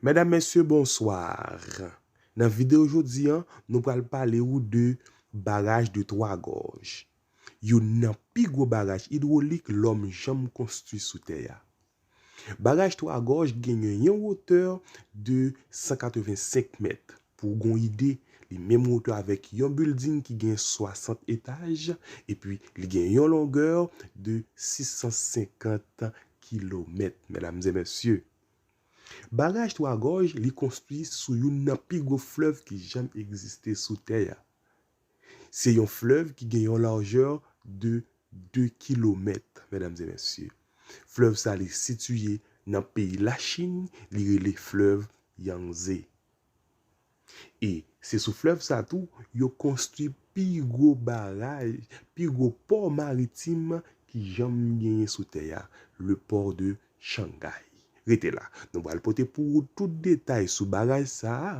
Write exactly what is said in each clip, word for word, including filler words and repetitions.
Medam, mesye, bonswa. Nan videyo jodi a, nou pral pale ou de baraj de Twa Gòj. Youn nan pi gwo baraj idwolik lòm janm konstwi sou tè a. Baraj Twa Gòj genyen yon wotè de san katrevensenk mèt. Pou w gen yon ide, li menm wotè avèk yon bilding ki gen swasant etaj, epi li gen yon longè de sis san senkant kilomèt, medam e mesye. Baraj Twa Gòj, li konstwi sou youn nan pi gwo flèv ki janm egziste sou tè a. Se yon flèv ki gen yon lajè de de kilomèt, medam e mesye. Flèv sa li sitiye nan peyi Lachin, li rele flèv Yangtze. E se sou flèv sa tou, yo konstwi pi gwo baraj, pi gwo pò maritim ki janm genyen sou tè a, le port de Shanghai. Rete la, nou pral pote pou ou tout detay sou baraj sa a.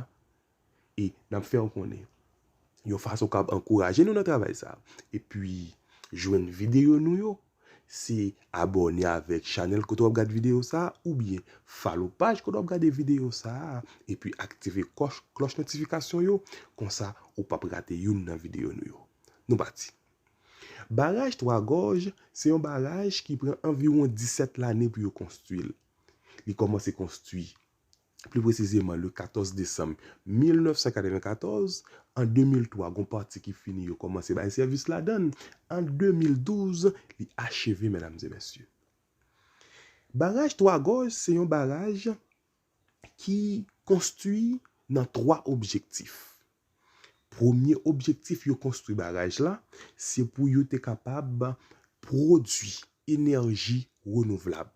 E n ap fè w konnen yon fason k ap ankouraje nou nan travay sa. Epi, jwenn videyo nou yo, se abòne avèk chanèl kote w ap gade videyo sa, oubyen follow paj kote w ap gade videyo sa, epi aktive kòch, klòch notifikasyon yo, konsa ou p ap rate youn nan videyo nou yo. Nou pati. Baraj Twa Gòj, se yon baraj ki pran anviwon disèt lane pou yo konstwi l. Li kòmanse konstwi pli presizeman le katòz desanm mil nèf san katrevenkatòz, an de mil twa, gon pati ki fini, yo kòmanse bay sèvis ladan l. An de mil douz, li acheve, medam e mesye. Baraj Twa Gòj se yon baraj ki konstwi nan twa objektif. Premye objektif yo konstwi baraj la, se pou yo te kapab pwodui enèji renouvlab.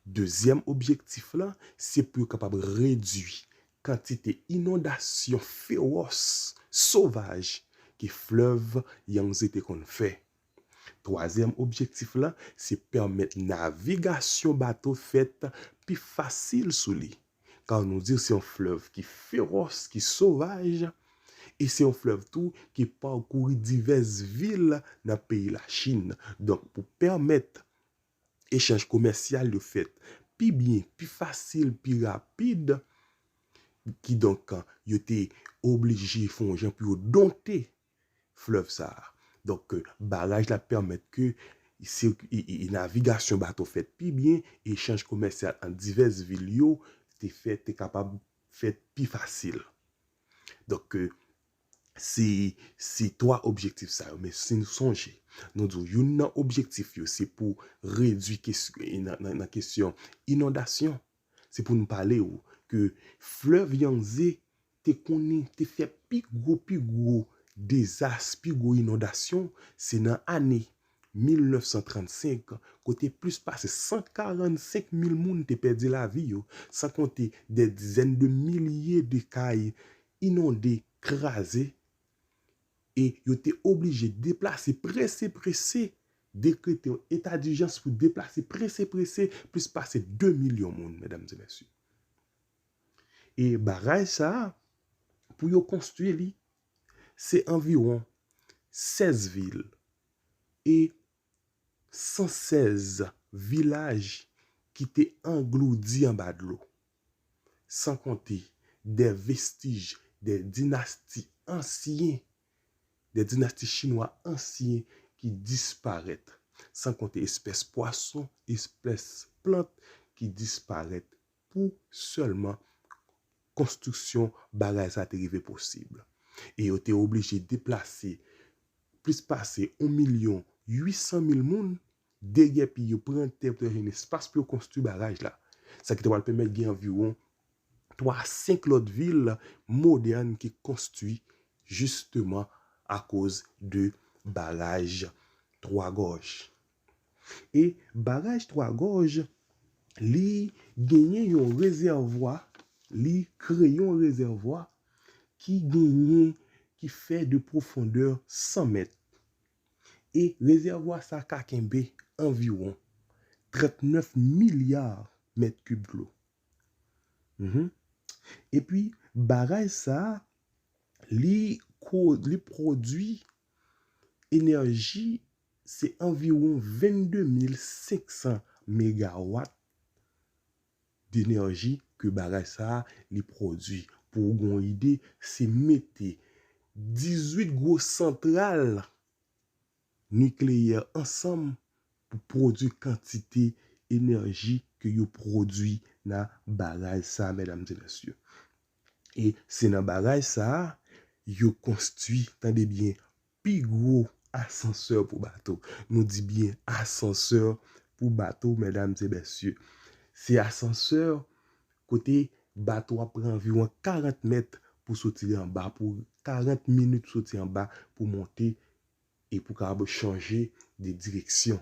Dezyèm objektif la, se pou yo kapab redui kantite inondasyon fewòs, sovaj, ke flèv Yangtze te konn fè. Twazyèm objektif la, se pèmèt navigasyon bato fèt pi fasil sou li. Ka nou di se yon flèv ki fewòs, ki sovaj, e se yon flèv tou ki pakouri divès vil nan peyi Lachin. Donk, pou pèmèt echanj komèsyal yo fèt pi byen, pi fasil, pi rapid, kidonk, yo te oblije fè yon jan pou yo donte flèv sa a. Donk, baraj la pèmèt ke se, e, e, e navigasyon bato fèt pi byen, echanj komèsyal ant divès vil yo te fèt, te kapab fèt pi fasil. Donk, se, se twa objektif sa yo. Men si nou sonje, nou di w youn nan objektif yo, se pou redui kes-, nan, nan, nan kesyon inondasyon. Se pou nou pale w ke flèv Yangtze te konnen, te fè pi gwo, pi gwo dezas, pi gwo inondasyon, se nan ane mil nèf san trannsenk, kote plis pase san karannsenk mil moun te pèdi lavi yo, san konte dè dizèn de milye de kay inonde, kraze, e yo te oblije deplase prese, prese, dekrete yon eta dijans pou deplase prese, prese plis pase de milyon moun, medam e mesye. E baraj sa a, pou yo konstwi li, se anviwon sèz vil e san sèz vilaj ki te angloudi anba dlo. San konte dè vestij dè dinasti ansyen, dè dinasti chinwa ansyen ki disparèt. San konte espès pwason, espès plant ki disparèt pou sèlman konstriksyon baraj sa te rive posib. E yo te oblije deplase plis pase yon milyon uit san mil moun, degèpi yo pran tè pou te jwenn espas pou yo konstwi baraj la. Sa ki te pral pèmèt gen anviwon twa, senk lòt vil modèn ki konstwi jisteman akoz de baraj Twa Gòj. E baraj Twa Gòj, li genyen yon rezèvwa, li kreye yon rezèvwa ki genyen, ki fè de pwofondè san mèt. E rezèvwa sa ka kenbe anviwon trannèf milya mèt kib dlo. Mhm. Epi, baraj sa, li ko-, li pwodui enèji, se anviwon vennde mil senk san megawat denèji ke baraj sa a li pwodui. Pou w gen yon ide, se mete dizuit gwo santral nikleyè ansanm pou pwodui kantite enèji ke yo pwodui nan baraj sa a, medam e mesye. E se nan baraj sa a, yo konstwi, tande byen, pi gwo asansè pou bato. Nou di byen asansè pou bato, medam e mesye. Se asansè kote bato a pran anviwon karant mèt pou soti anba, pou karant minit soti anba pou monte e pou kapab chanje de direksyon.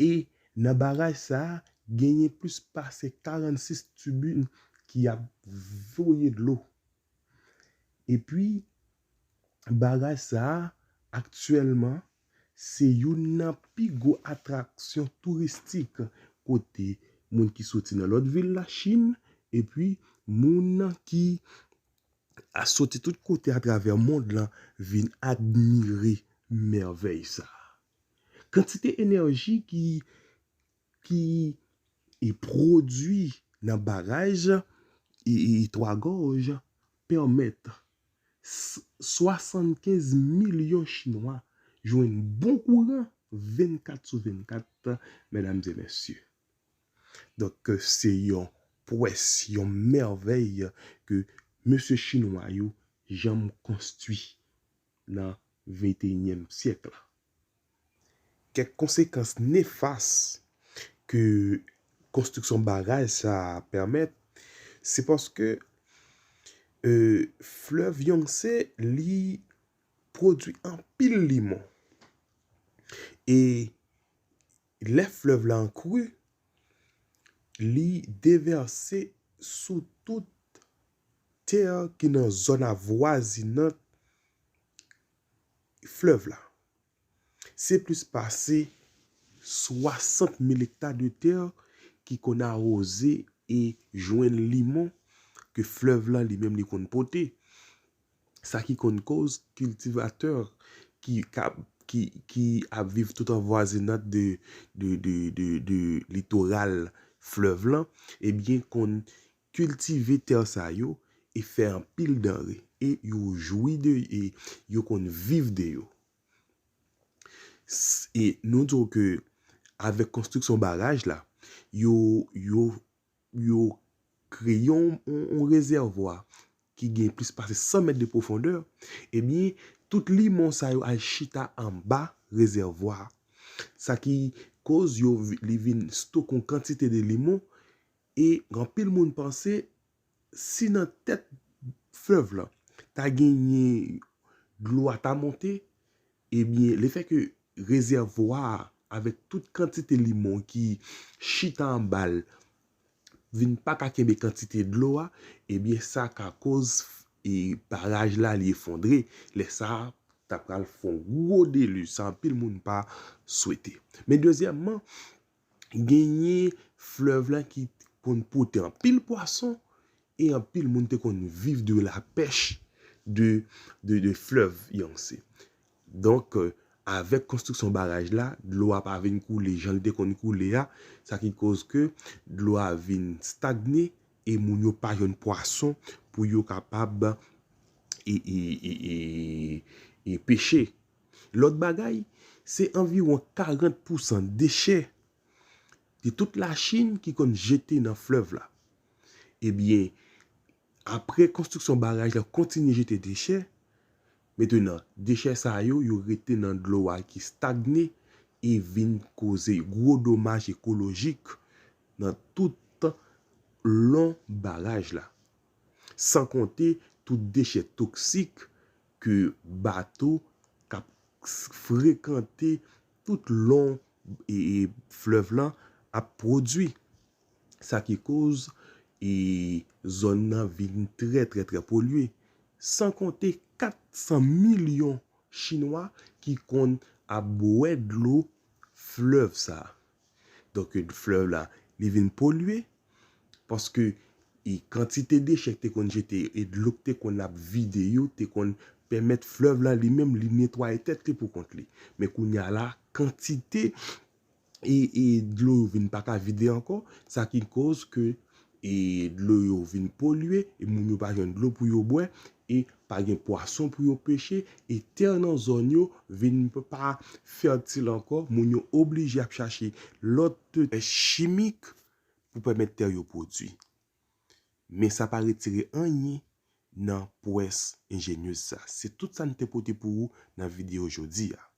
E nan baraj sa a, genyen plis pase karannsis tibin ki ap voye dlo. Epi, baraj sa a, aktyèlman, se youn nan pi gwo atraksyon touristik kote moun ki soti nan lòt vil Lachin, epi moun ki a soti tout kote atravè mond lan vin admire mèvèy sa a. Kantite enèji ki, ki e pwodui nan baraj e, e Twa Gòj pèmèt s- swasannkenz milyon Chinwa jwenn bon kouran vennkat sou vennkat, medam e mesye. Donk, se yon pwès, yon mèvèy ke mesye Chinwa yo janm konstwi nan venteyinyèm syèk la. Kèk konsekans nefas ke konstriksyon baraj sa a pèmèt, se paske, e, flèv Yangtze, li pwodui anpil limon. E lè flèv la an kri, li devèse sou tout tè ki nan zòn avwazinant flèv la. Se plis pase swasant mil ekta de tè ki konn awoze e jwenn limon ke flèv la li menm li konn pote. Sa ki konn koz kiltivatè ki, k ap, ki, ki ap viv tout an vwazinant de, de, de, de, de litoral flèv lan, ebyen, konn kiltive tè sa yo e fè anpil danre. E yo jwi de, e yo konn viv de yo. S- E nou di w ke avèk konstriksyon baraj la, yo, yo, yo kreye yon, yon, yon rezèvwa ki gen plis pase san mèt de pwofondè, ebyen, tout limon sa yo al chita anba rezèvwa a. Sa ki koz yo vi- li vin stoke yon kantite de limon, e anpil moun panse si nan tèt flèv lan ta genyen dlo a ta monte, ebyen, lefètke rezèvwa a avèk tout kantite limon ki chita anba l vin pa ka kenbe kantite dlo a, ebyen, sa ka koz e baraj la li efondre. Lè sa a, ta pral fè yon gwo delij, sa anpil moun pa swete. Men dezyèmman, genyen flèv la ki konn pote anpil pwason e anpil moun te konn viv de la pèch de, de, de flèv Yangtze. Donk, e, avèk konstriksyon baraj la, dlo a pa vin koule jan l te konn koule a, sa ki koz ke dlo a vin stagne e moun yo pa jwenn pwason pou yo kapab e, e, e, e, e peche. Lòt bagay, se anviwon karant pousan dechè de tout Lachin ki konn jete nan flèv la. Ebyen, apre konstriksyon baraj la kontinye jete dechè, mentenan, dechè sa yo, yo rete nan dlo a ki stagne e vin koze gwo domaj ekolojik nan tout lon baraj la. San konte tout dechè toksik ke bato k ap frekante tout lon e, e flèv lan ap pwodui. Sa ki koz e zòn nan vin trè, trè, trè polye. San konte kat san milyon Chinwa ki konn ap bwè dlo flèv sa a. Donk, flèv la, li vin polye, paske e kantite dechè k te konn jete e dlo k te konn ap vide yo te konn pèmèt flèv la li menm li netwaye tèt li pou kont li. Men kounye a la, kantite e, e dlo yo vin pa ka vide ankò, sa ki koz ke e dlo yo vin polye, e moun yo pa jwenn dlo pou yo bwè, e pa gen pwason pou yo peche, e tè nan zòn yo vin pa fètil ankò, moun yo oblije ap chache lòt tè chimik pou pèmèt tè yo pwodui. Men sa pa retire anyen nan pwès enjenyez sa. Se tout sa n te pote pou ou nan videyo jodi a.